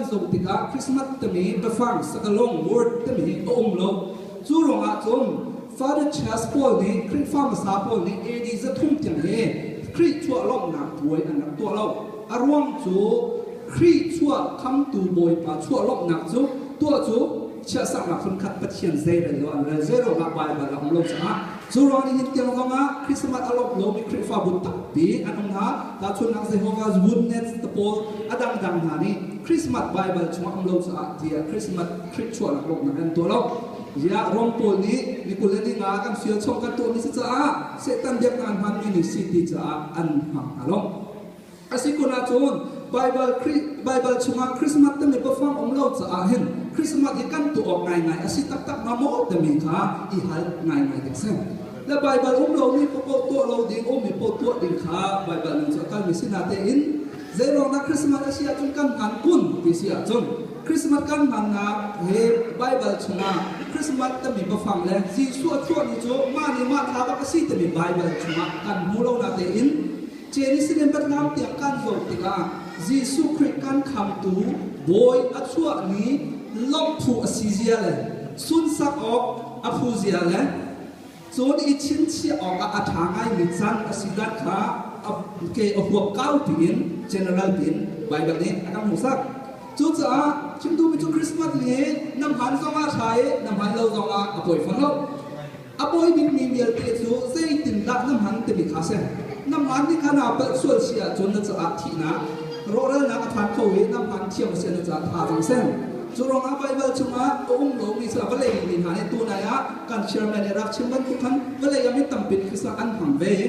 zoh tikah Christmas timi biafang sakalong word timi hi a um lo. Cu ruangah cun Father Charles pawl nih Khrihfa hmasa pawl nih AD 300 tiang hi Khrih chuah lawmhnak puai an rak tuah lo. A ruang cu Khrih chuah khamtu Bawipa chuah lawmhnak cu tuah cu chiahsaknak phunkhat Pathian zeirel lo an rel zei ruangah Baibal a um lo caah cu ruang nih hin tiang zongah Christmas a lawmh lomi Khrihfabu tampi an um hna. Tahchunhnak Jehovah's Witness te pawl a dangdang hna nih Christmas Baibal chungah um lo caah tiah Christmas Khrih chuahnak lawmhnak an tuah lo. Ziah Rom pawl nih ni 25 kan fial chung kan tuahmi si caah Satan biaknak an hmanmi nih si ti caah an hmang hna lo. A si kun ahcun Baibal Khrih Baibal chungah Christmas timi biafang um lo caah hin Christmas hi kan tuah awk ngaingai a si taktak hnga maw timi kha i hal ngaingai ding si. Le Baibal um lomi paoh tuah lo ding ummi paoh tuah ding kha Baibal ning cu a kalmi si natein zeiruang dah Christmas a si ahcun kan hman kun ti si ahcun Christmas kan hmannak he Baibal chungah Christmas timi biafang le Jesuh a chuah ni cu mah ni mah thla bak a si timi Baibal chungah kan hmu lo natein Jerusalem batlam tiang kan zoh tikah Jesuh Khrih kan khamtu Bawi a chuah ni lawmhphu a si zia le sunsak awk a phu zia le cun i chinchiah awkah a ṭha ngaimi caan a si dan kha ke a huap kau piin general piin Baibal nih a kan hmuhsak. Cucaah chim duhmi cu Christmas ni na hman zongah ṭha i na hman lo zongah a pawi fawn lo. A pawi bikmi vialte cu zeitindah na hman timi kha a si. Na hman ni kha naa palh sual si ahcun na caah thihnak, rawhralnak a phan kho i na hman thiam a si na caah thazaang seng. Cu ruangah Baibal chungah a um lomi cu vawlei mi hna nih tunai ah kan chairman nih rak chim bantuk khan vawlei ah mi tampi Christmas an hmang ve i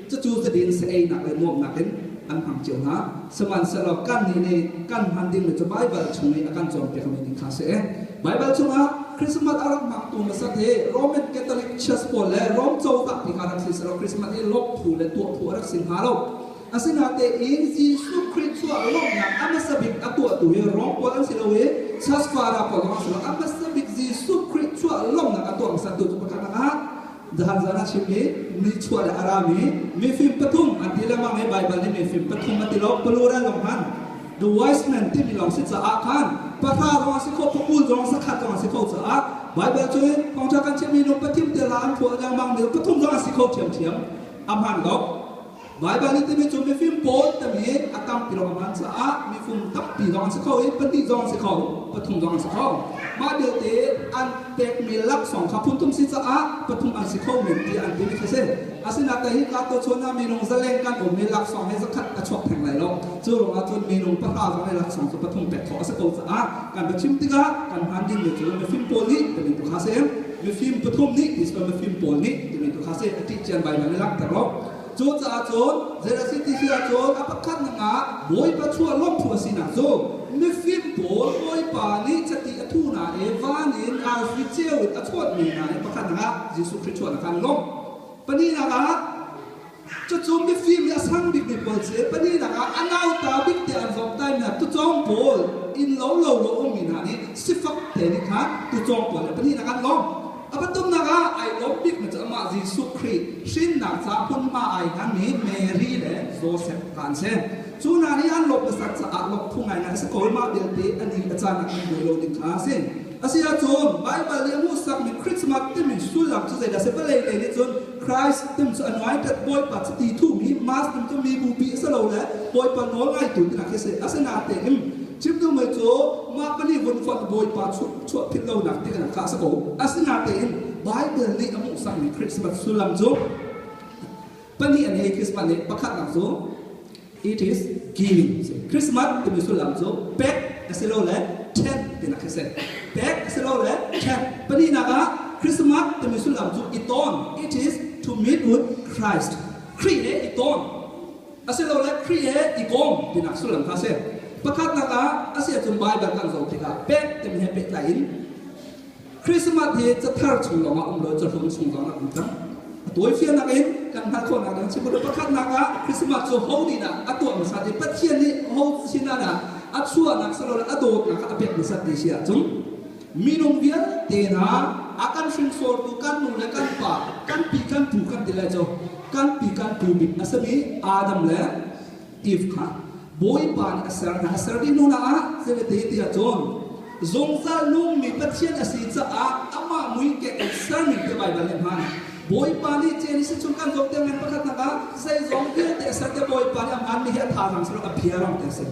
cucu zudin sa einak le nuamhnak in an hmang cio hna. Sihmanhsehlaw kannih nih kan hman dingmi cu Baibal chung i a kan cawnpiakmi ning kha a si. Baibal chungah Christmas a rak hmangtu hmasat hi Roman Catholic Church pawl le Rom cozah ti kha rak si sehlaw Christmas hi lawmh phu le tuah phu a rak si hnga lo. Asinain Jesuh Khrih chuah lawmhnak a hmasa bik a tuahtu hi Rom pawl an si lo i Church Father pawl zong an si lo. A hmasa bik Jesuh Khrih chuah lawmhnak a tuah hmasatu cu pakhat ah Zahan zan a chim i nichuah le a rami mifim pathum an ti lengmang i Baibal nih mifim pathum a ti lo plural lawng hman the wise men timi lawng si caah khan pahra zong a si kho pakul zong sakhat zong a si kho caah Baibal cu thawngṭha kan chimmi nu pathim te la an phuah lengmang mi pathum zong a si kho ṭhiamṭhiam a hmaan lo Baibal nih timi cu mifim pawl timi a tampi lawng hman caah mifum tampi zong an si kho i pahnih zong an si kho, pathum zong an si kho. Mah vialte an pekmi laksawng kha phunthum si caah pathum an si kho men tiah an timi khi si. Asinain hi ka tuchun ah minung zaleng kan ummi laksawng hi zakhat a chuak theng lai lo. Cu ruangah cun minung pahra zong nih laksawng cu pathum pek khawh a si ko caah kan va chim tikah kan hman dingmi cu mifim pawl nih timi tu kha si. Mifim pathum nih ti si mifim pawl nih timi tu kha si. A ṭih cian Baibal nih langhter lo. Cucaah cun zei a si ti si ahcun a pakhat ah Bawipa chuah lawmh a sinak cu mifim pawl Bawipa nih chiti a thu hna i van in arfi ceu in a chawnhmi hna i pakhat ah Jesuh Khrih chuahnak kha an lawmh. Pahnihnak ah cucu mifim i a sang bikmi pawl si. Pahnihnak ah a nauta bik te an zomhtaih hna tucawng pawl inn lo lo lo ummi hna nih sifak te nih khan tucawng pawl nih pahnihnak an lawmh. A pathumnak ah ai lawm bikmi cu amah Jesuh Khrih hrinnak ca hmunhma ai nganmi Mary le Joseph kha an si. Cu hna nih an lawmh hmasat caah lawmh phu ngaingai a si ko. Mah vialte a ni a caan ah kan buai lo ding kha a si. Asiahcun Baibal nih a hmuhsakmi Christmas timi sullam cu zeidah a si? Vawlei lei nih cun Christ tim cu anointed Bawipa chiti thuhmi Mass tim cu mi bupi a si lo le Bawipa nawl ngaitu tinak khi a si. Asinain chim duhmi cu mah pali vun fonh Bawipa chuah philh lonak ti kan kha a si ko. Asinain Bible nih a hmuhsakmi Christmas sullam cu pahnih an hei Christmas nih pakhatnak cu it is giving. Christmas timi sullam cu pek asilole ṭhen tinak khi si. Pek asilole ṭhen. Pahnihnak ah Christmas timi sullam cu i tawn. It is to meet with Christ. Khrih he i tawn. Asilole Khrih he i kom tinak sullam kha a si. Pakhatnak ah a si ahcun Baibal kan zoh tikah pek timi he pehtlai in Christmas hi cathar chung lawngah um lo cahlun chung zongah um cang. A tawifiannak in kan hngalh khawhnak ding chim pakhatnak ah Christmas cu ho nih dah a tuah hmasa ti Pathian nih ho sinah dah a chuahnak silole a dawtnak kha a pek hmasat ti si ahcun minung vialte hna a kan hringsortu kan nu le kan pa kan pi kan pu kan ti lai cu kan pi kan pu bik a simi Adam le Eve kha. Bawipa nih a ser hna. A ser dih hnu hna ah zeiti ti ahcun zungzal nungmi Pathian a si caah amah mui kek in sermi ti Baibal nih hman. Bawipa nih Genesis chung kan zoh tiang pakhatnak ah zeizong vialte a ser te Bawipa nih a hmanmi hi a thazaang si lo a bia lawng te a si.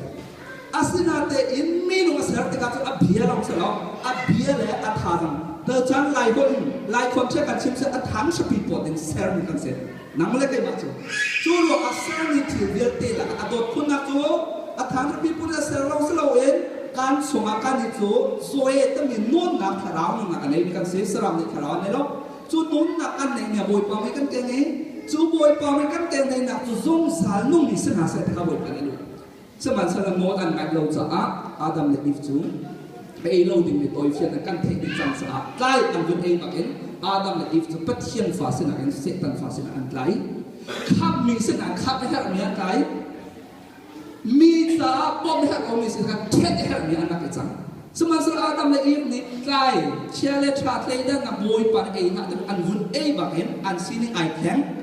Asinatein minung a ser tikah cun a bia lawng si lo, a bia le a thazaang. Tuchan Lai holh in Laikhawm chia kan chim a thang hrapi pawt in sermi kan si. Nang le keimah cu. Cu ruangah sermi thil vialte lakah a dawt khunnak cu a thang hrapi put a ser lawng si loin kan chungah kan i cu Zoe timi nunnak thlarau nunnak a neimi kan si. Saram nih thlarau an nei lo. Cu nunnak kan neihmi a Bawipa mei kan keng i cu Bawipa mei kan keng neinak cu zungzal nungmi si hna seh ti kha Bawipa nih a duh. Sihmanhsehlaw nawl an ngaih lo caah Adam le Eve cu ei lo dingmi tawifian an kan theih dih cang caah tlai an vun ei bakin Adam le Eve cu Pathian fa sinak in Satan fa sinah an tlai. Khamhmi sinah khamh a herhmi an tlai. Mi caah bawmh a herh lomi sinah ṭhen a herhmi an rak i cang. Sihmanhsehlaw Adam le Eve nih tlai chia le ṭha thleidannak Bawipa nih ei hlah an vun ei bakin an sining ai thleng.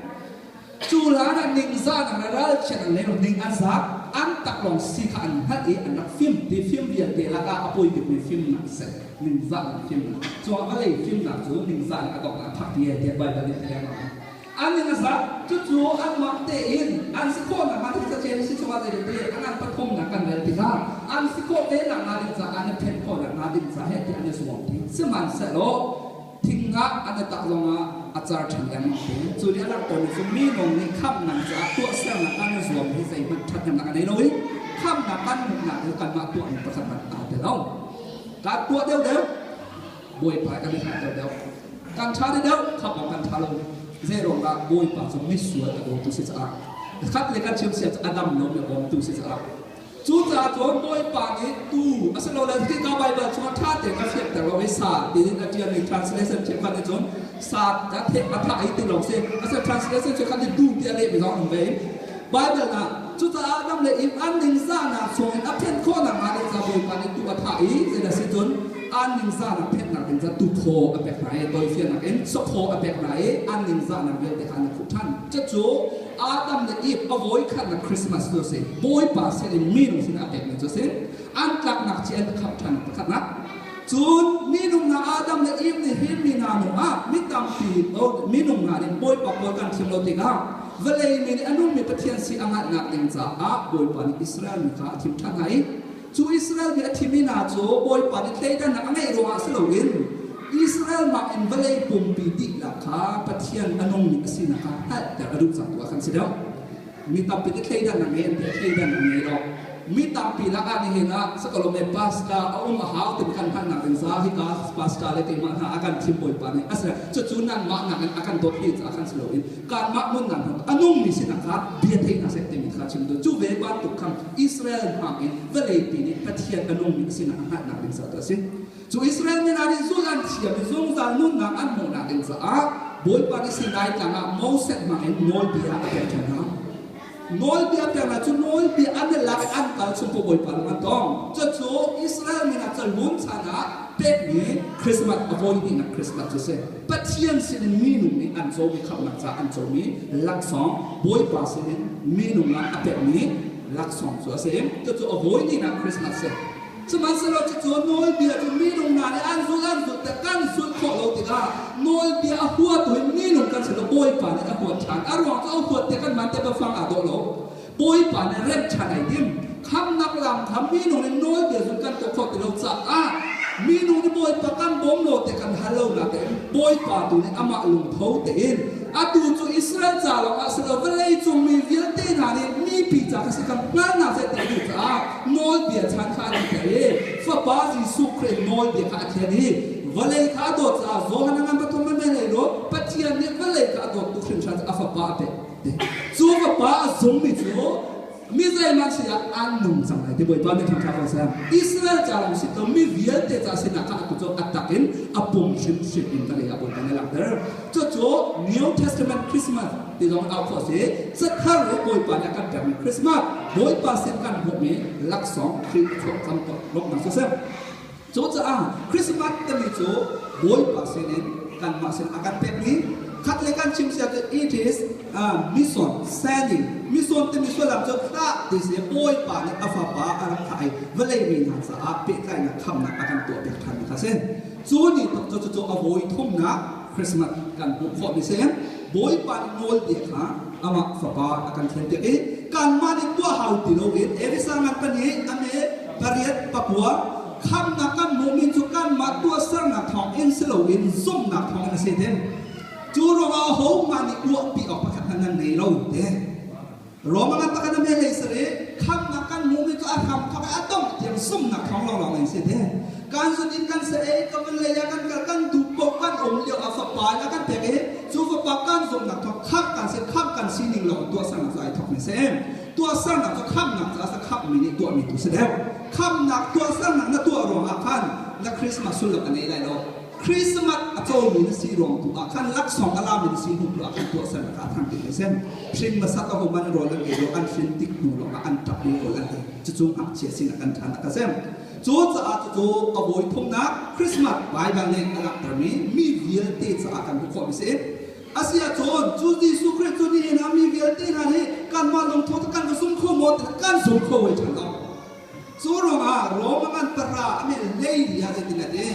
Cu hlan ah ningzahnak le ralchiat an leng ning an zak, an taklawng si kha an hngalh i an rak fim. Ti fim vialte lakah a poi bikmi fimnak a si. Ningzahnak fimnak. Cuah vawlei fimnak cu ningzahnak a donghnak a phak ti tiah Baibal nih a ti lengmang. An ning a zak, cucu anmah tein an si khawhnak hnga ding ca Genesis chungah zeitin an an pathumnak kan rel tikah an si khawh ve nak hnga ding caah an i phen khawhnak hnga ding ca he tiah an i zuam ti. Sihmanhsehlaw Thingah an i tak zongah a car ṭhan lengmang te. Cu nih a langhtermi cu minung nih khamhnak caah tuahsernak kan i zuam hi zeihmanh ṭhathnemnak a nei lo i khamhnak kan hmuhnak cu kanmah tuahmi pakhat hmanh aa tel lo. Kan tuah deuhdeuh, Bawipa kan i hlat deuhdeuh. Kan ṭha deuhdeuh, khamh awk kan ṭha lo. Zeiruang dah Bawipa cu misual a dawtu si caah khat le kan chim sia cu a dam lomi a bawmtu si caah Cucaah cun Bawipa nih tuu asilole hika Baibal chungah ṭha tein a fianter lo i sa tiin a ṭialmi translation cheukhat nih cun sa a theh a thah i ti lawng si. Asinain translation cheukhat nih tuu ti a lehmi zong an um ve. Baibal ah cucaah Adam le Eve an ningzahnak chungin a phenh khawhnak hnga ding caah Bawipa nih tuu a thah i zeidah si cun an ningzahnak phenhnak ding caah tuthaw a pek hna i tawifiannak in saphaw a pek hna i an ningzahnak vialte kha an i khuh ṭhan. Cucu Adam le Eve a voikhatnak Christmas cu a si. Bawipa sin in minung sin a pekmi cu a si. An tlaknak ci an khamh ṭhan pakhatnak. Cun minung hna Adam le Eve nih hin mi hna nung ah mi tampi minung hna nih Bawipa pawl kan thim lo tikah vawlei mi nih a nungmi Pathian si a hngalhnak ding caah Bawipa nih Israel mi kha a thim ṭhan hna i Cu Israel mi a thimi hna cu Bawipa nih thleidannak a ngeih ruangah si loin Israel mak in vawlei pumpi dihlak kha Pathian a nungmi a sinak kha hngalhter a duh cang tu ah khan si deuh. Mi tampi nih thleidannak ngei an ti, thleidannak ngei lo. Mi tampi lakah nihin ah sakalome pastor a um a hau timi kan hngalhnak ding za hika pastor le keimah hna a kan thim Bawipa nih a si cucu nanmah nakin a kan dawt hi caah khan si loin kanmah nunnak hna a nungmi sinak kha bia thei hna seh timi kha chim duh. Cu ve bantuk khan Israel hmang in vawleipi nih Pathian a nungmi a sinak a hngalhnak ding caah a si. Cu Israel mi hna nih zulh an thiam i zungzal nunnak an hmuhnak ding caah Bawipa nih Sinai tlang ah Moses hmang in nawlbia a pek ṭhan hna. Nawlbia pek hna cu nawlbia an i lak i an kal chung paoh Bawipa lung an tong. Cucu Israel mi hna cu lun chan ah pekmi Christmas a voi hnihnak Christmas cu a si. Pathian sinin minung nih an comi khamhnak caah an comi laksawng Bawipa sinin minung ah a pekmi laksawng cu a si. Cucu a voi hnihnak Christmas a si. Sihmanhsehlaw cucu nawlbia cu minung hna nih an zulh an zulh te kan zulh khawh lo tikah nawlbia a huatu hi minung kan si lo Bawipa nih a huat ṭhan. A ruang cu a huat te kan man te biafang aa dawh lo. Bawipa nih remh ṭhan ai tim. Khamnak lam kha minung nih nawlbia zulh kan tuah khawh ti lo caah minung nih Bawipa kan bawm lo te kan hal lo nakin Bawipa tu nih amah lungtho tein atu cu Israel ca lawngah si lo vawleicung mi vialte hna nih mipi ca kha si kan hngalnak zei ti a duh caah nawlbia chan kha an ter i Fapa Jesuh Khrih nawlbia kha a thian i vawlei kha a dawt caah Johan a ngan pathum men men lo Pathian nih vawlei kha a dawt tuk hringhran a Fapa a pek cu Fapa a zummi cu mi zeihmanh si ah an nung cang lai ti Bawipa nih thangṭha ko seh. Israel ca lawng si lo mi vialte ca sinah kha atu cu a tak in a pum hrimhrim in vawlei ah Bawipa nih a langhter. Cucu New Testament Christmas ti zong au khawh si. Cathar i Bawipa nih a kan pekmi Christmas, Bawipa sin kan hmuhmi laksawng Khrih chuah cang lawmhnak cu seh. Cucaah Christmas timi cu Bawipa sinin kanmah sin a kan pekmi khat le kan chim sia cu it is mission sending. Mission timi sullam cu thlah ti si. Bawipa nih a fapa a rak thlah i vawlei mi hna caah pehtlaihnak khamnak a kan tuahpiak ṭhanmi kha a si. Cu ni tuk cu cucu a voi thumnak Christmas kan hmuh khawhmi si. Bawipa nih nawlbia kha amah fapa a kan thlenpiak i kanmah nih tuah hau ti loin Elisa ngan pahnih a me pariat pakua khamnak kan hmuhmi cu kanmah tuahsernak thawng in si loin zumhnak thawng in a si te. Cu ruangah ahohmah nih uahpi awk pakhat hmanh nan ngei lo te. Roma ngan takkan a me hlei sari khamnak kan hmuhmi cu a hram thawk i a dongh tiang zumhnak thawng lawnglawng in si te. Kan zun in kan sa ei ka van lei ah kan kal kan duh paoh kan um lio ah fapa in a kan pek i cu fapa kan zumhnak thawk khamh kan si khamh kan sining lawng tuahsernak cu ai thawk mi si. Tuahsernak cu khamhnak caah sa khamhmi nih tuahmi tu si deuh. Khamhnak tuahsernak na tuah ruangah khan na Christmas sullam a nei lai lo. Christmas a comi na si ruang tu ah khan laksawng a lami na si hnu tu ah khan tuahsernak ah thang ti sen. Hrin hmasa ka hom an rawl an ei lo an hrin tik hnu lawngah an ṭap mi rawl an ei. Cucu ngakchia sinak an ṭhan a ka sem. Cu caah cucu a vawi thumnak Christmas Bible nih a langhtermi mi vialte caah kan hmuh khawhmi si. Asiahcun cu Jesuh Khrih cu nihin ah mi vialte hna nih kanmah lungtho kan va sung kho maw ti kan sung kho ve ṭhan lo. Cu ruangah Rom a ngan para a mel hlei li ah zeitin a ti?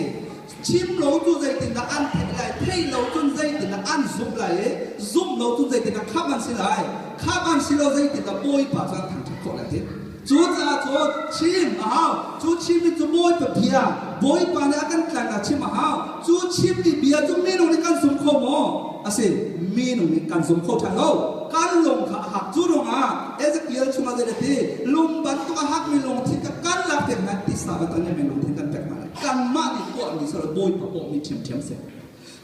Chim lo cu zeitindah an theih lai, theih lo cun zeitindah an zumh lai i zumh lo cun zeitindah khamh an si lai, khamh an si lo zeitindah Bawipa cu an thangṭhat khawh lai ti. Cucaah cun chim a hau. Cu chimmi cu Bawipa bia, Bawipa nih a kan tlannak chim a hau. Cu chimmi bia cu minung nih kan zum kho maw? A si, minung nih kan zum kho ṭhan lo. Kan lung kha a hak. Cu ruangah Ezekiel chungah zei a ti? Lung bantuk a hakmi lungthin kha kan lak piak hna, tisa bantuk a nemmi lungthin kan pek hna lai. Kanmah nih tuahmi si lo, Bawipa pawhmi ṭhiamṭhiam si.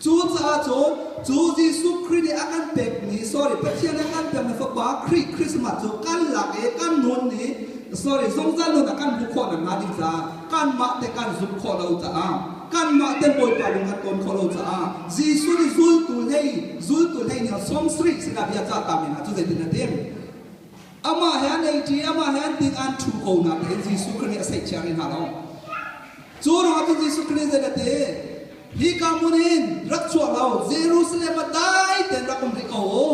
Cucaah cun cu Jesuh Khrih nih a kan pekmi, sorry, Pathian a kan pekmi Fapa Khrih Christmas cu kan lak i kan nun nih, sorry, zungzal nun ah kan hmuh khawh nakhnga ding caah kanmah te kan zumh khawh lo caah kanmah te Bawipa lung kan tawn khawh lo caah Jesuh nih zultu hlei zultu hlei nih 70 sinah bia cah ta men ah cu zeitin a tim? Amah he an ei ṭi, amah he an ding an ṭhu ko nain Jesuh Khrih nih a seihchiah rih hna lo. Cu ruangah cun Jesuh Khrih zei a ti? Hika hmun in rak chuah lo, Jerusalem ah dai tein rak um rih ko u.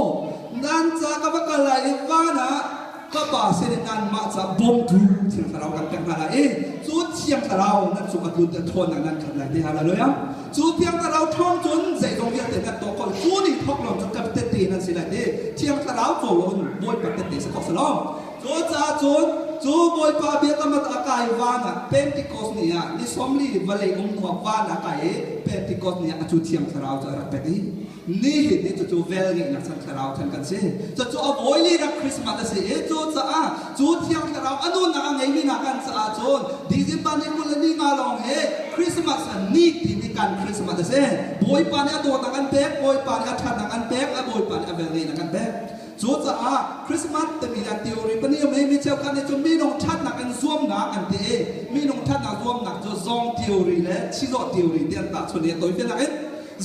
Nan ca ka va kal lai i van ah ka Pa sin in nanmah ca bawmtu Thiang Thlarau kan pek hna lai i cu Thiang Thlarau nan cung a tlun te ṭhawnnak nan khat lai ti hallelujah. Cu Thiang Thlarau ṭhawng cun zeizong vialte nan tuah khawh cu ni thawk lawng cun ka tette nan si lai ti Thiang Thlarau co loin Bawipa tette si khawh si lo. Cu caah cun cu Bawipa biakam a kai van ah Pentecost ni ah ni 40 vawlei um khua van ah kai i Pentecost ni ah cu Thiang Thlarau cu a rak pek i nihin ni cucu vel ngeihnak chan thlarau than kan si. Cucu a voili rak Christmas a si i cucaah cu Thiang Thlarau a nunnak a ngeimi hna kan caah cun December ni 25 lawng hi Christmas ni ti ni kan Christmas a si. Bawipa nih a dawtnak an pek, Bawipa nih a ṭhatnak an pek, a Bawipa nih a vel ngeihnak an pek. Cucaah Christmas timi ah theory pahnih a mi cheukhat nih cun minung ṭhatnak in zuamnak an ti i minung ṭhatnak zuamnak cu zawng theory le chizawh theory ti an tahchunh i a tawifiannak in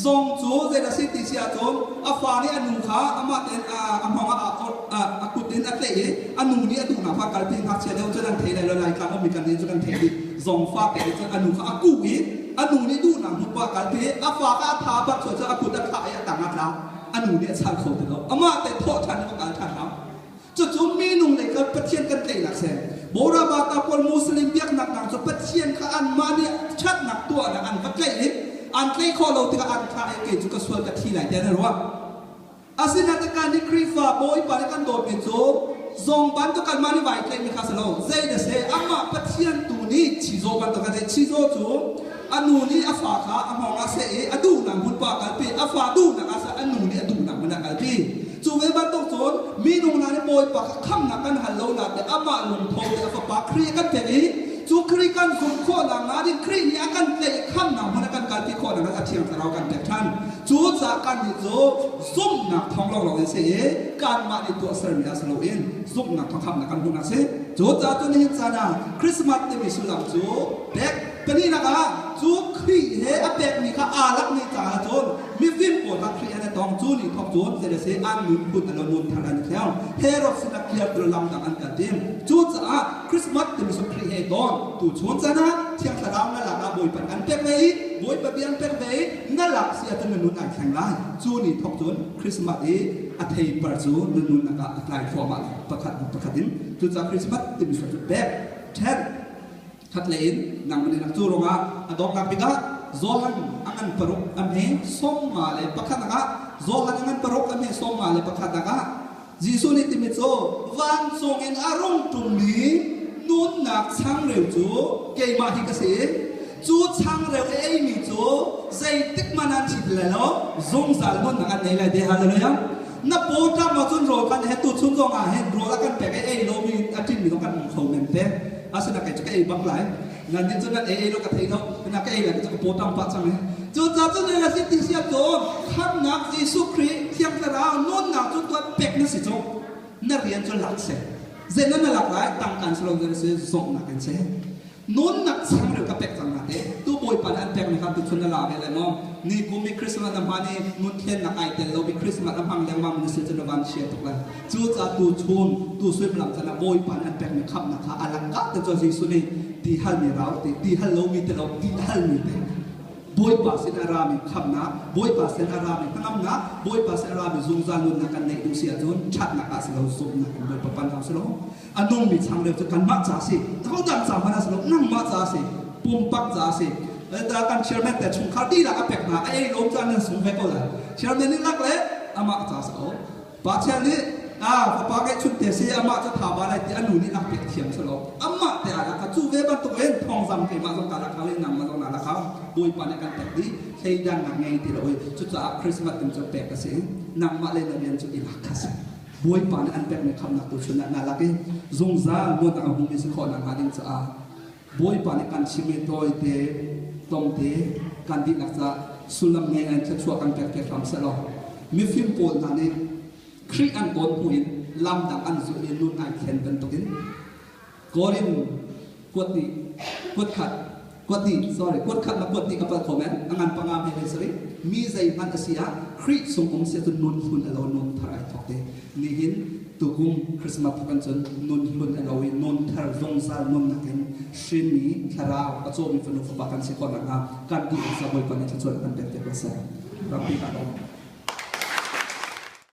zawng cu zei a si ti si ahcun a fa nih a nu kha amah tein a hngawng ah a kut in a tlaih i a nu nih a duhnak kha kalpi ngakchia deuh cun an thei lai lo. Laitlang ummi kan nih cu kan theih dih. Zawng fa te nih cun a nu kha a kuh i a nu nih duhnak hmun pa kalpi a fa kha a tha bak chuah cun a kut a thlah i a tang a tla. A nu nih a chal kho ti lo. Amah te thawh ṭhan in a kal ṭhan hau. Cucu minung lei kha Pathian kan tlaihnak si. Borabata pawl Muslim biaknak hna cu Pathian kha anmah nih ṭhatnak tuahnak an va tlaih i an tlaih khawh lo tikah an thah i kei cu ka sual ka thi lai tiah an i ruah. Asinain kan nih Khrihfa Bawipa nih kan dawtmi cu zong bantuk kanmah nih vai tlaihmi kha si lo. Zei na si? Amah Pathian tu nih chizaw bantuk kan si. Chizaw cu a nu nih a fa kha a hngawng ah seh i a duhnak hmun pa kalpi, a fa duhnak ah seh a nu nih a duhnak hmun ah kalpi. Cu ve bantuk cun minung hna nih Bawipa kha khamnak kan hal lo nak le amah lungtho te a fapa Khrih a kan pek i cu Khrih kan zumh khawhnak hnga ding Khrih nih a kan tlaih i khamnak hmun a kan kalpi khawhnak hnga a Thiang Thlarau kan pek ṭhan. Cu caah kannih cu zumhnak thawng lawnglawng in si i kanmah nih tuahsermi ah si loin zumhnak thawng khamnak kan hmuhnak a si. Cu caah cu nihin caan ah Christmas timi sullam cu pek pahnihnak ah cu Khrih he a pekmi kha aa lakmi caah cun mifim pawl kha Khrih an i tong. Cu ni thawk cun zei a si an nun phun an lo nun thar an i thleng. Herod sinah clear tu lam dang an kal tim. Cucaah Christmas timi cu Khrih he tawn. Tuchun caan ah Thiang Thlarau na lakah Bawipa an pek ve i Bawipa bia an pek ve i na lak si ahcun na nun ai thleng lai. Cu ni thawk cun Christmas i a theipar cu na nunnak ah a tlai thluahmah lai pakhat hnu pakhat in. Cucaah Christmas timi cu pek, ṭhen, khatlei in nangmah nih cu ruangah a donghnak bik ah Johan a ngan paruk a hme 51 ah Johan a ngan paruk a hme 51 ah Jesuh nih timi cu vancung in a rung ṭummi nunnak changreu cu keimah hi ka si. Cu changreu a eimi cu zeitik hmanh an thi ti lai lo, zungzal nunnak an nei lai te. Hallelujah. Na paw ṭam ahcun rawl kan he tuchun zong ah hin rawl a kan pek i ei lomi a ṭinmi zong kan um kho men te. Asinain kei cu ka ei bak lai. Nan nih cun nan ei ei lo ka thei lo. Na ka ei lai cu ka paw ṭam pah cang i. Cucaah cun na si ti siam cun khamhnak Jesuh Khrih Thiang Thlarau nunnak cu tuan pek na si cu na rian cu lak seh. Zeidah na lak lai? Tangka si lo na si zomhnak in si. Nunnak changreu ka pek cang na te. Tu Bawipa nih an pek mi kha tuchun na la ve lai maw? Ni kum i Christmas na hman i nun thlennak ai tel lo mi Christmas a hmang lengmang mi na si cu na van chia tuk lai. Cucaah tuchun tu suimilam can ah Bawipa nih an pekmi khamhnak kha a lakka te cu Jesuh nih ti halmi rau ti ti hal lomi te lo ti halmi te Bawipa sin a rami khamhnak, Bawipa sin a rami hnangamnak, Bawipa sin a rami zungzal nunnak kan neih duh si ahcun ṭhatnak ah si lo zumhnak in Bawipa pan hau si lo. A nungmi changreu cu kanmah ca a si. Hodang ca hmanh a si lo, nangmah ca a si. Pumpak ca a si. Kan chairman te chungkhar dihlak a pek hna, a ei lawm caan nan sung ve ko lai. Chairman nih lak le amah ca a si ko. Pathian nih a fapa ngeihchun te si amah cu tha ba lai ti a nu nih a pek thiam si lo. Amah te ah ka cu ve bantuk in thawngzam keimah zong ka lak hau i nangmah zong na lak hau. Bawipa nih kan pek dih thleidannak ngei ti lo i cucaah Christmas ding cu pek a si. Nangmah le na rian cu i lak kha si. Bawipa nih an pekmi khamnak tu chun ah na lak i zungzal luatnak a hmumi si khawh nakhnga ding caah Bawipa nih kan chimmi tawite tlawmte kan dihlak caah sullam ngei in thluachuah kan pek piak hram sehlaw mifim pawl hna nih Khrih an tawn hnu in lam dang an zulh i nun ai thlen bantukin Korin kuat nih kuat khat kuat hnih sorry kuat khat na kuat hnih ka palh kho men a ngan panga me le sari mi zeihmanh a si ah Khrih sung um sia cun nun hlun a lo nun thar ai thawk te nihin tukum Christmas thawk cun nun hlun a lo i nun thar zungzal nunnak in hrinmi thlarau a cawmi fanu fapa kan si khawh nakhnga kan dih sa Bawipa nih thluachuah kan pek te ko seh. Rampi ka lawm.